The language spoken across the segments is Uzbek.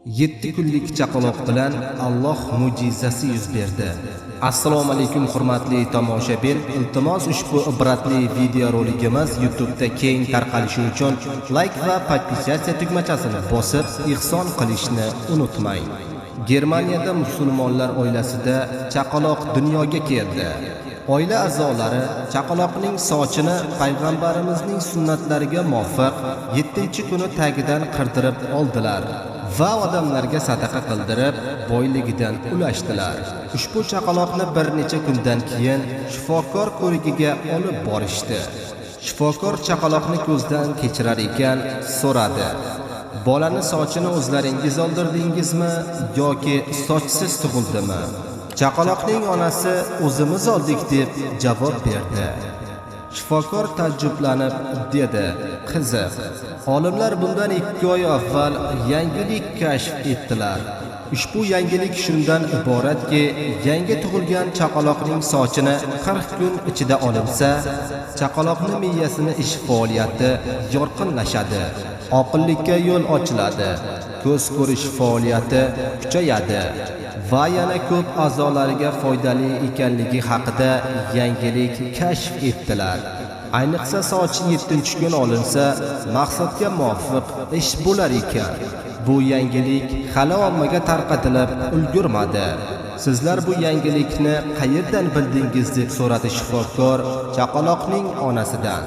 7 kunlik chaqaloq bilan Alloh mo'jizasi yuz berdi. Assalomu alaykum hurmatli tomoshabin. Iltimos, ushbu ibratli videorolikimiz YouTube'da keng tarqalishi uchun like va подписаться tugmachasini bosib, ihson qilishni unutmang. Germaniyada musulmonlar oilasida chaqaloq dunyoga keldi. Oila a'zolari chaqaloqning sochini payg'ambarimizning sunnatlariga muvofiq 7-kuni tagidan qirdirib oldilar va odamlarga sadaqa qildirib, boyligidan ulashdilar. Ushbu chaqaloqni bir necha kundan keyin shifokor ko'rigiga olib borishdi. Shifokor chaqaloqni ko'zdan kechirar ekan, so'radi: "Bolani sochini o'zlaringiz oldirdingizmi yoki sochsiz tug'ildimi?" Chaqaloqning onasi "O'zimiz oldik" deb javob berdi. Shifokor taajjublanib dedi: "Qiziq. Olimlar bundan 2 oy avval yangilik kashf etdilar. Ushbu yangilik shundan iboratki, yangi tug'ilgan chaqaloqning sochini 40 kun ichida olinsa, chaqaloqning miyasini ish faoliyati yorqinlashadi, oqillikka yo'l ochiladi, ko'z ko'rish faoliyati kuchayadi va yana ko'p a'zolariga foydali ekanligi haqida yangilik kashf etdilar. Ayniqsa sochi 7-kun olinsa, maqsadga muvofiq ish bo'lar ekan. Bu yangilik hali ommaga tarqatilib ulgurmadi. Sizlar bu yangilikni qayerdan bildingiz?" deb so'radi shifokor chaqaloqning onasidan.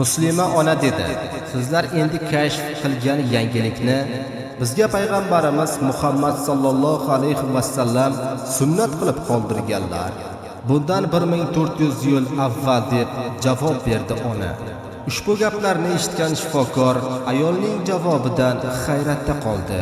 Muslima ona dedi: "Sizlar endi kashf qilgan yangilikni bizga payg'ambarimiz Muhammad sallallohu alayhi vasallam sunnat qilib qoldirganlar. Bundan 1400 yil avval" deb javob berdi ona. Ushbu gaplarni eshitgan shifokor ayolning javobidan hayratda qoldi.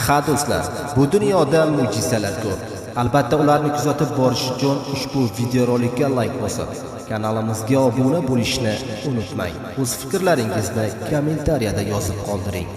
Ha do'stlar, bu dunyoda mo'jizalar ko'p. Albatta ularni kuzatib borish uchun ushbu videorolikka like bosib, kanalimizga obuna bo'lishni unutmang. O'z fikrlaringizni kommentariyada yozib qoldiring.